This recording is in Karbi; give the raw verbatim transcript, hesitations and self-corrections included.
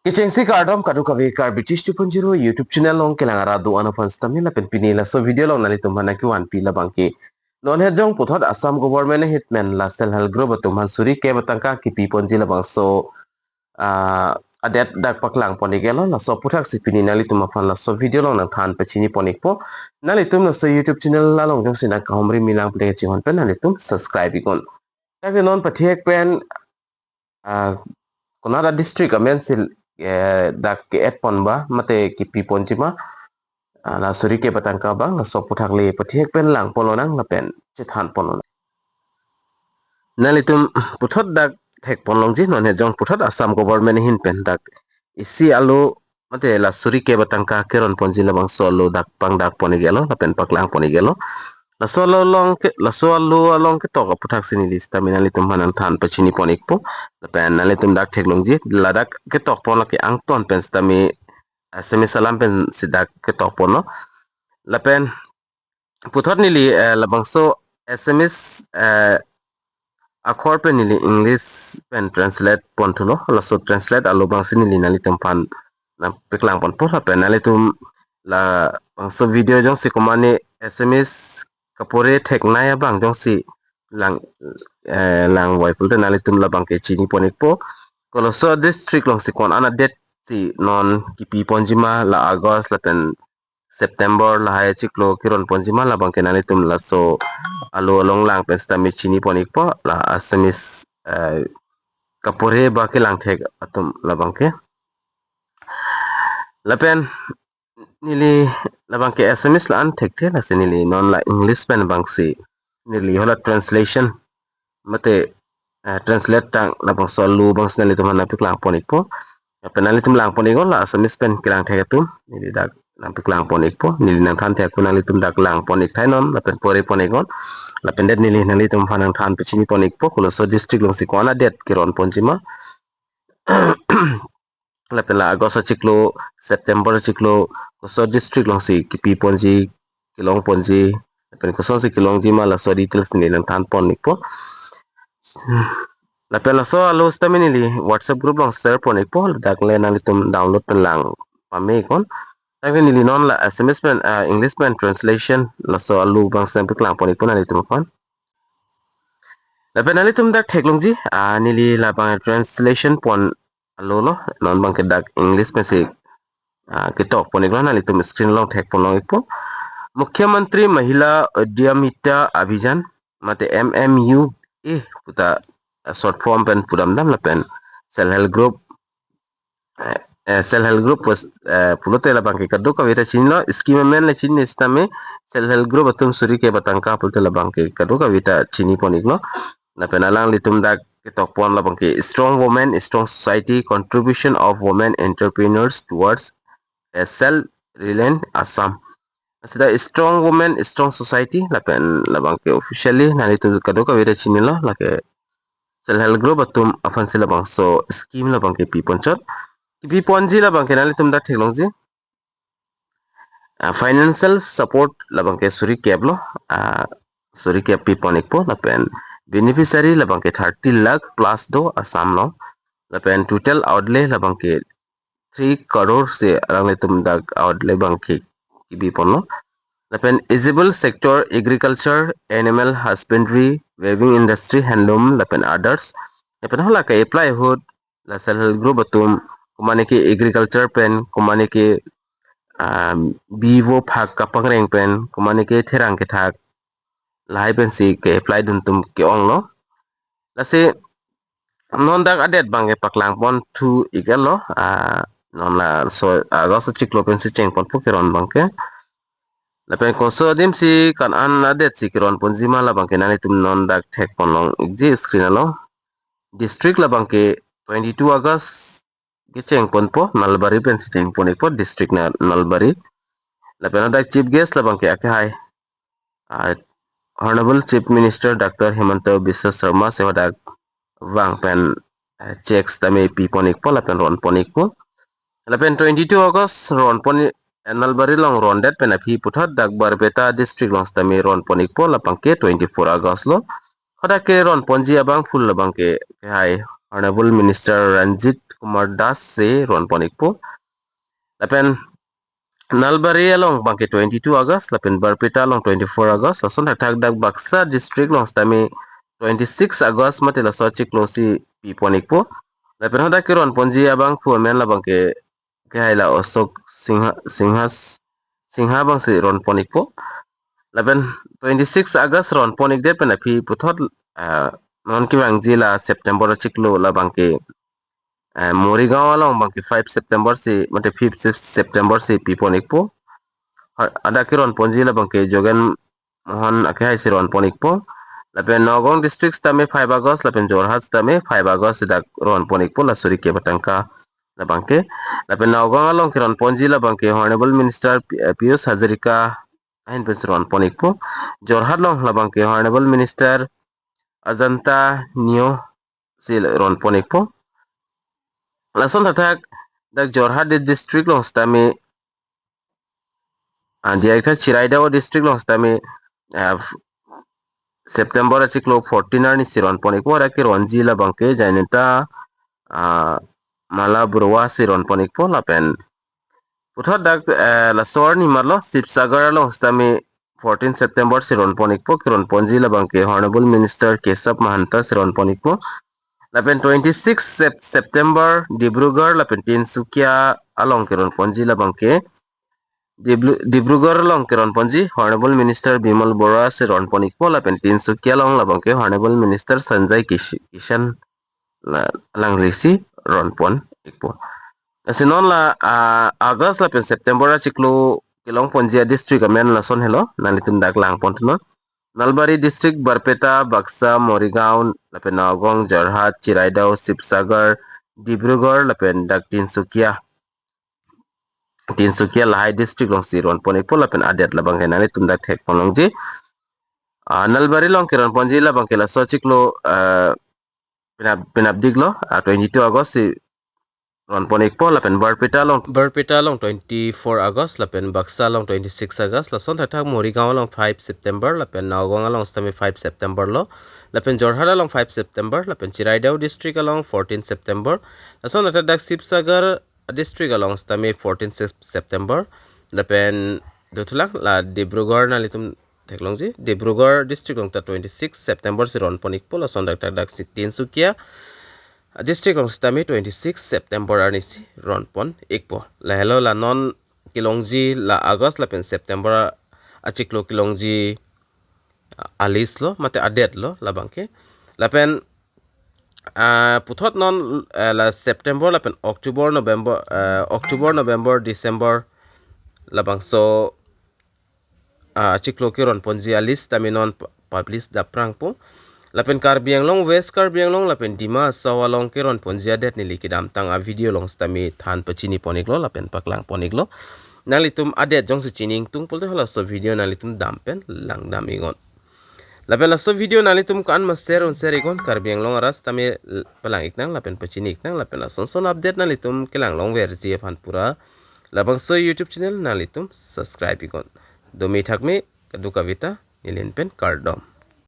Kechengsi kardom kadokave Karbi Tish two point zero YouTube channel along kelang arat do-an aphan sitame lapen pini laso video along nanglitum aphan nangkevanpi labangke non het jong puthot Assam government ahirjume la self help group atum aphan suri kep atangka kipi ponji labangso ah, adet dak paklang pon iklo, laso aputhaksi pini nanglitum aphan laso video along nangthan pachini pon ikpo. Nanglitum laso YouTube channel along jongsi nangkahumri milang pule chinghon pen nanglitum subscribe iknon. Lake non pathek pen ah, konat a district amen si eh, dak ke-et pon ba mate kipi ponji ma, ah, la suri kep atangka abang laso aputhak le pathek pen lang pon lonang lapen chethan pon lonang. Nanglitum puthot dak thek pon longji, non het jong puthot Assam government ahin pen dak isi alu mate la suri kep atangka keron ponji labangso alu dak pangdak pon iklo lapen paklang pon iklo. Laso alu along ke, laso alu along ketok aputhaksi neli sitame nanglitum aphan nangthan pachini pon ikpo. Lapen nanglitum dak theklongji, ladak ketok pon lake angton pen sitame Assamese alam pensi dak ketok ponlo. Lapen puthot neli eh, labangso Assamese eh, akhor pen neli English pen translate pon thulo. Laso translate alu abangsi neli nanglitum aphan nangpaklang ponpo lapen nanglitum labangso video jongsi komane Assamese kapore theknei abang jongsi lang eh, lang vai pulote nanglitum labangke chini pon ikpo. Koloso district alongsi ko-an adet si non kipi ponji ma, la August lapen September lahai achiklo keron ponji ma labangke nanglitum laso alu along lang pen sitame chini pon ikpo, la Assamese eh, kapore ba kelang thek atum labangke. Lapen neli labangke Assamese la-an thekthe, lasi neli non la English pen abangsi neli hala translation mate eh, translate tang labangso alu abangsi nanglitum aphan nangpaklang pon ikpo. Lapen nanglitum lang pon iknon, la Assamese pen kelang thek atum neli dak nangpaklang pon ikpo. Neli nangthan thek ako, nanglitum dak lang pon ik thai non lapen pore pon iknon. Lapen det neli nanglitum aphan nangthan pachini pon ikpo, koloso district alongsi ko-an adet keron ponji ma, lapen la August achiklo, September achiklo, koso district alongsi kipi ponji, kelong ponji, lapen kosonsi kelongji ma, laso details neli nangthan pon ikpo. Lapen laso alu sitame neli WhatsApp group along share pon ikpo, ladak le nanglitum download pen lang pame iknon. Lake neli non la Assamese pen ah, English pen translation laso alu abangsi nangpaklang pon ikpo nanglitum aphan. Lapen nanglitum dak theklongji, ah, neli labang translation pon alu lo, non abangke dak English pensi ah, ketok pon iklo, nanglitum screen along thek pon long ikpo. Mukhyamantri Mahila Udyamita Abhiyan mate M M U A puta ah, short form pen pudamdam lapen self help group eh, eh, self help group pos eh, pulote labangke kadokave ta chinilo, scheme amen le chini sitame self help group atum suri kep atangka pulote labangke kadokave ta chini pon iklo. Lapen alanglitum dak ketok pon labangke strong women, strong society, contribution of women entrepreneurs towards a self-reliant Assam. Sita strong women, strong society, lapen labangke officially nanglitum kadokave ta chinilo, lake self help group atum aphansi labangso scheme labangke pi ponchot. Kipi ponji labangke nanglitum dak theklongji. Ah, financial support labangke suri kep lo, ah, suri kep pi pon ikpo, lapen beneficiary labangke thirty lakh plus do Assam along, lapen total outlay labangke three crore si alanglitum dak outlay abangke kipi ponlo. Lapen eligible sector agriculture, animal husbandry, weaving industry, handloom, lapen others. Lapen hala ke apply ahut la self help group atum komane ke agriculture pen, komane ke ah, bivo phak kapangreng pen, komane ke therang kethak lahai pensi ke-apply dun atum ke-onglo. Lasi non dak adet abangke paklang pon thu iklo, ah, non laso August achiklo pensi cheng ponpo keron abangke. Lapen koso adimsi ko-an adet si keron ponji ma labangke nanglitum non dak thek pon long ikji screen along. District labangke twenty-two August kecheng ponpo, Nalbari pensi cheng pon ikpo, district na Nalbari. Lapen hadak chief guest labangke akehai ah, Honorable Chief Minister Doctor Himanta Biswa Sarma si hadak vang pen eh, cheque sitame pi pon ikpo lapen ron pon ikpo. Lapen twenty-two August ron pon i- eh, Nalbari along rondet pen aphi puthot dak Barpeta district along sitame ron pon ikpo, labangke twenty-four August lo. Hadak ke ron ponji abang full labangke akehai Honorable Minister Ranjit Kumar Das si ron pon ikpo. Lapen Nalbari along abangke twenty-two August, lapen Barpeta along twenty-four August, lason thakthak dak Baksa district along sitame twenty-six August mate laso achiklo si pi pon ikpo. Lapen hadak keron ponji abangphu amen labangke kehai la Ashok Singha, Singhas, Singha abang si ron pon ikpo. Lapen twenty-six August ron pon ikdet pen aphi puthot, ah, non kevangji la September achiklo labangke, ah, Morigaon along abangke five September si, mate fifth Sep-, September si pi pon ikpo. Ha, hadak keron ponji labangke Jogen Mohan akehai si ron pon ikpo. Lapen Nagaon district sitame five August, lapen Jorhat sitame five August si dak ron pon ikpo, la suri kep atangka labangke. Lapen Nagaon along keron ponji labangke Honorable Minister Pi-, eh, Piyush Hazarika ahin pen si ron pon ikpo. Jorhat along labangke Honorable Minister Ajanta Neo si ron pon ikpo. Lason thakthak dak Jorhat di-, district along sitame, ah, Director Chiraidao district along sitame, ah, September achiklo fourteen arni si ron pon ikpo, hadak keronji labangke Jainita, ah, Mala Baruah si ron pon ikpo, lapen puthot dak, eh, laso arni marlo Sibsagar along sitame fourteen September si ron pon ikpo, keron ponji labangke Honorable Minister Kesab Mahanta si ron pon ikpo. Lapen twenty-six Sep-, September Dibrugarh lapen Tinsukia along keron ponji labangke Dibru-, Dibrugarh along keron ponji Honorable Minister Bimal Borah si ron pon ikpo, lapen Tinsukia along labangke Honorable Minister Sanjay Kish-, Kishan la-, Langli si ron pon ikpo. Lasi non la, ah, August lapen September achiklo kelong ponji adistrict amen lason helo, nanglitum dak lang pon thunon. Nalbari district, Barpeta, Baksa, Morigaon, lapen Nagaon, Jorhat, Chiraidao, Sibsagar, Dibrugarh, lapen dak Tinsukia. Tinsukia lahai district along si ron pon ikpo, lapen adet labangke nanglitum dak thek pon longji. Ah, Nalbari along keron ponji labangke laso achiklo, ah, penap, penapdik lo, ah, twenty-two August si ron pon ikpo, lapen Barpeta along, Barpeta along twenty-four August, lapen Baksa along twenty-six August, lason thakthak Morigaon along five September, lapen Nagaon along sitame five September lo, lapen Jorhat along five September, lapen Chiraidao district along fourteen September, lason thakthak dak Sibsagar district along sitame fourteen Sep-, September, lapen dothulang la Dibrugarh nanglitum theklongji, Dibrugarh district along ta twenty-six September si ron pon ikpo, lason thakthak dak si Tinsukia district along sitame twenty-six September arni si ron pon ikpo. Lahelo la non kelongji la August lapen September achiklo kelongji, ah, alist lo, mate adet lo labangke. Lapen, ah, puthot non, eh, la September lapen October, November, eh, October, November, December labangso, ah, achiklo keron ponji alist tame non pu-, publish daprangpo. Lapen Karbi Anglong, West Karbi Anglong, lapen Dima Hasao along keron ponji adet neli kedamtang avideo along sitame than pachini pon iklo, lapen paklang pon iklo. Nanglitum adet jongsi chini ingtung pulote halaso video nanglitum dam pen langdam iknon. Lapen laso video nanglitum ko-an ma share un share iknon, Karbi Anglong arat sitame l-, palang iknang, lapen pachini iknang, lapen lason son update nanglitum kelang longverji aphan pura labangso YouTube channel nanglitum subscribe iknon. Domi thakmi kadokave ta, neli pen kardom.